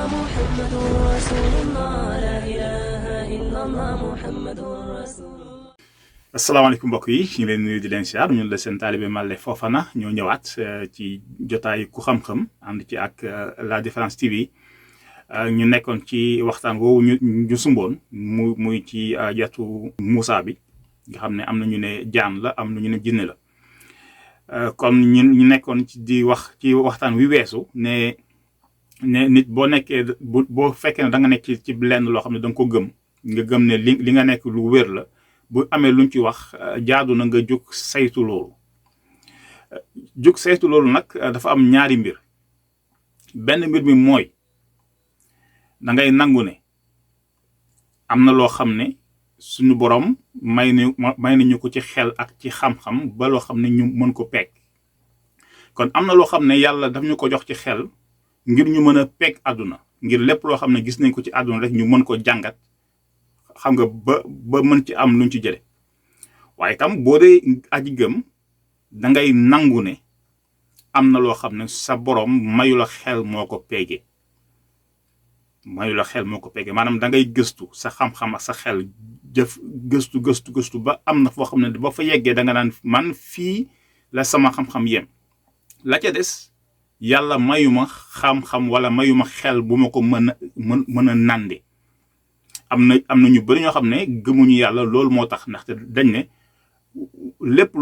الله محمد رسول الله لا إله إلا الله محمد رسول الله. asalaamaaleykum mbokk yi ñu ngi leen nuyu di leen siyaar ñun la seen taalibe Malle Fofana ñoo ñëwaat ci jotaay ku xam-xam ànd ci ak La Différence TV ñu nekkoon ci waxtaan woowu ñu sumboon muy ci jatu Moussa bi nga xam ne am na ñu ne jaan la am na ñu ne jinne la kon ñu nekkoon ci di wax ci waxtaan wi weesu ne nit boo nekkee boo fekkee ne da nga nekk ci lenn loo xam ne da nga ko gëm nga gëm ne li nga nekk lu wér la bu amee luñ ci wax jaadu na nga jóg saytu loolu nag dafa am ñaari mbir benn mbir mi mooy da ngay nangu ne am na loo xam ne suñu borom may nañu ko ci xel ak ci xam-xam ba loo xam ne ñu mën ko peeg kon am na loo xam ne yàlla daf ñu ko jox ci xel ngir ñu mën a peeg àdduna ngir lépp loo xam ne gis nañ ko ci àdduna rek ñu mën ko jàngat xam nga ba mën ci am luñ ci jële waaye tam boo dee aji gëm da ngay nangu ne am na loo xam ne sa borom mayu la xel moo ko peege maanaam da ngay gëstu sa xam-xam ak sa xel jëf gëstu ba am na foo xam ne ba fa yeggee da nga naan man fii la sama xam-xam yem la ca des yàlla mayuma xam-xam wala mayuma xel bu ma ko mën a nande am na ñu bari ñoo xam ne gëmuñu yàlla loolu moo tax ndaxte dañ ne lépp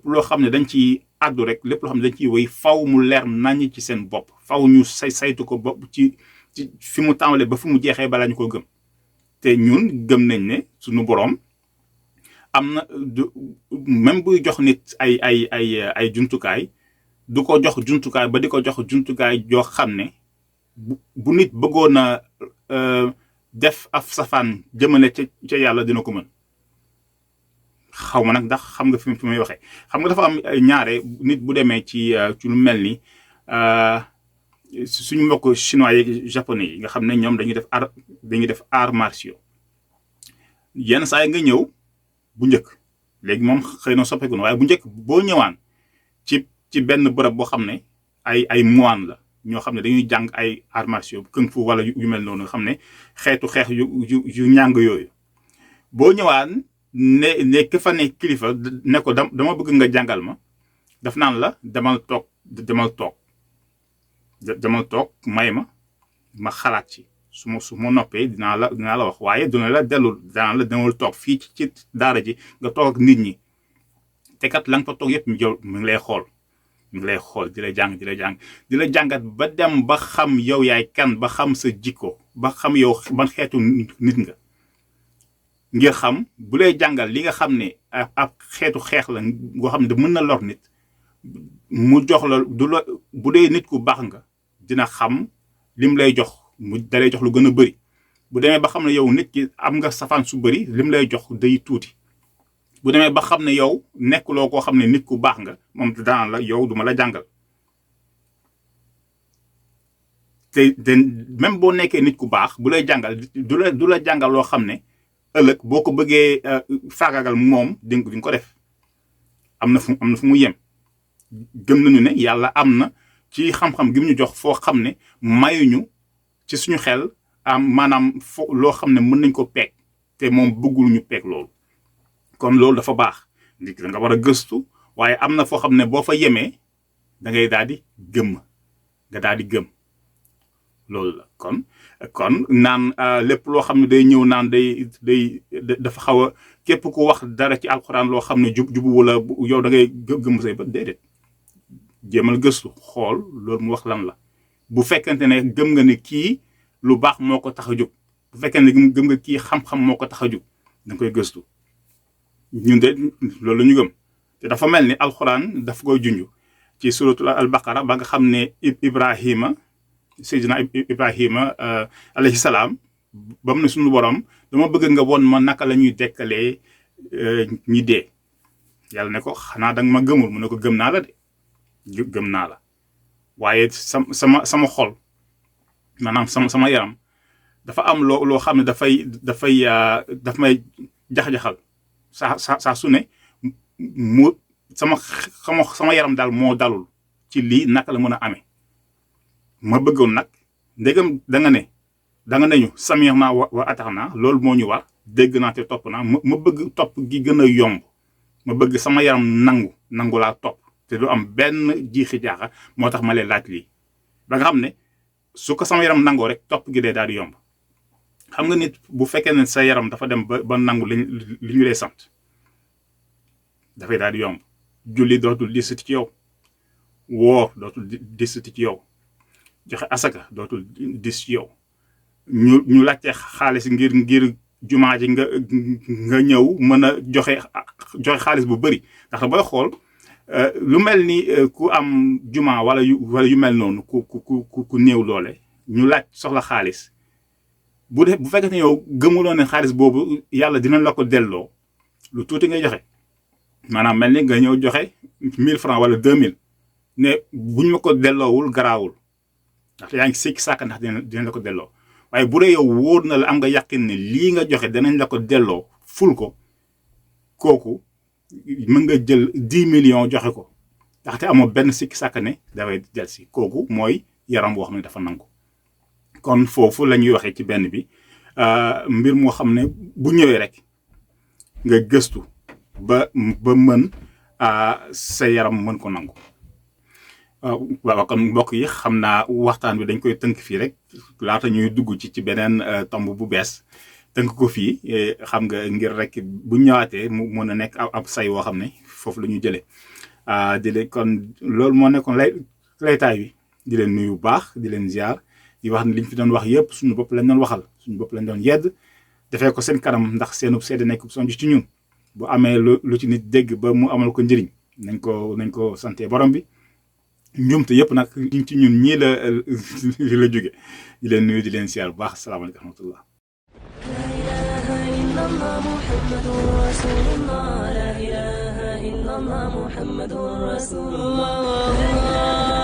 loo xam ne dañ ci àddu rek lépp loo xam ne dañ ciy wéy faw mu leer nañ ci seen bopp faw ñu saytu ko bopp ci fi mu tàmbalee ba fi mu jeexee balaa ñu ko gëm te ñun gëm nañ ne suñu boroom am na même buy jox nit ay jumtukaay du ko jox jumtukaay ba di ko jox jumtukaay joo xam ne bu nit bëggoon a def af safaan jëmale ca yàlla dina ko mën xaw ma nag ndax xam nga fi may waxee xam nga dafa am ñaare nit bu demee ci lu mel ni suñu mbokk chinois yi japonais yi nga xam ne ñoom dañuy def arts martiaux yenn saa yi nga ñëw bu njëkk léegi moom xëy na soppeeku na waaye bu njëkk boo ñëwaan ci benn bërëb boo xam ne ay moine la ñoo xam ne dañuy jàng ay arts martiaux kung fu wala yu mel noonu nga xam ne xeetu xeex yu ñàng yooyu boo ñëwaan ne ka fa ne kilifa ne ko dama bëgg nga jàngal ma daf naan la demal toog may ma xalaat ci su ma noppee dinaa la wax waaye dina la demal toog fii ci daara ji nga toog ak nit ñi te kat la nga fa toog yëpp mi ngi lay xool di la jàngat ba dem ba xam yow yaay kan ba xam sa jikko ba xam yow ban xeetu nit nga ngir xam bu lay jàngal li nga xam ne ab xeetu xeex la ngoo xam ne mën na lor nit mu jox la bu dee nit ku baax nga dina xam lim lay jox mu dalay jox lu gën a bëri bu demee ba xam ne yow nit ki am nga safaan su bëri lim lay jox day tuuti bu demee ba xam ne yow nekkuloo koo xam ne nit ku baax nga moom daan la yow duma la jàngal te même boo nekkee nit ku baax bu lay jàngal du la jàngal loo xam ne ëllëg boo ko bëggee faagagal moom di nga ko def am na fu mu yem gëm nañu ne yàlla am na ci xam-xam gi mu ñu jox foo xam ne mayuñu ci suñu xel maanaam loo xam ne mën nañ ko peeg te moom bëggul ñu peeg loolu kon loolu dafa baax nit da nga war a gëstu waaye am na foo xam ne boo fa yemee da ngay daal di gëm loolu la kon naan lépp loo xam ne day ñëw naan dafa xaw a képp ku wax dara ci alxuraan loo xam ne jubu wala yow da ngay gëm say ba déedéet jéemal gëstu xool loolu mu wax lan la bu fekkente ne gëm nga ne kii lu baax moo ko tax a jóg bu fekkente ne gëm nga kii xam-xam moo ko tax a jóg da nga koy gëstu ñun de loolu la ñu gëm te dafa mel ni alxuraan dafa koy junj ci suratul al-baqara ba nga xam ne Seydina Ibrahima alayhi salaam ba mu ne suñu borom dama bëgg nga won ma naka la ñuy dekkalee ñi dee yàlla ne ko xanaa danga ma gëmul mu ne ko gëm naa la de gëm naa la waaye sama xol maanaam sama yaram dafa am loo xam ne daf may jax-jaxal saa su ne mu sama yaram daal moo dalul ci lii naka la mën a amee ma bëggoon nag ndegam da nga nañu samir naa wa atax naa loolu moo ñu war dégg naa te topp naa ma bëgg topp gi gën a yomb ma bëgg sama yaram nangu laa topp te du am benn jiixi jaaxa moo tax ma lay laaj lii ba nga xam ne su ko sama yaram nangoo rek topp gi dee daal di yomb xam nga nit bu fekkee ne sa yaram dafa dem ba nangu li ñu lay sant dafay daal di yomb julli dootul disati ci yow woor dootul disati ci yow joxe asaka dootul dis ci yow ñu laajte xaalis ngir jumaa ji nga ñëw mën a joxe xaalis bu bëri ndax booy xool lu mel ni ku am jumaa wala yu mel noonu ku néew doole ñu laaj soxla xaalis bu fekkee ne yow gëmuloo ne xaalis boobu yàlla dina la ko delloo lu tuuti ngay joxe maanaam mel ni nga ñëw joxe 1000 francs wala 2000 ne buñ ma ko delloowul garaawul ndax yaa ngi sikki sàkk ndax dina la ko delloo waaye bu dee yow wóor na la am nga yàqin ne lii nga joxe danañ la ko delloo ful ko kooku mën nga jël 10 millions joxe ko ndaxte amoo benn sikki sàkk ne dafay jël si kooku mooy yaram boo xam ne dafa nangu kon foofu la ñuy waxee ci benn bi mbir moo xam ne bu ñëwee rek nga gëstu ba mën sa yaram mën ko nangu waaw kon mbokk yi xam naa waxtaan bi dañ koy tënk fii rek laata ñuy dugg ci beneen tomb bu bees tënk ko fii xam nga ngir rek bu ñëwaatee mu mën a nekk ab say woo xam ne foofu la ñu jëlee di leen kon loolu moo nekkoon laytaay bi di leen nuyu bu baax di leen ziar di wax ne liñ fi doon wax yëpp suñu bopp lañ doon waxal suñu bopp lañ doon yedd defee ko seen kanam ndax seenub seede nekk sonj ci ñun bu amee lu ci nit dégg ba mu amal ko njëriñ nañ ko sante borom bi ñoom te yëpp nag ñu ci ñun ñii la jóge di leen nuyu di leen ziar bu baax asalaamaaleykum wa rahmatullah محمد رسول الله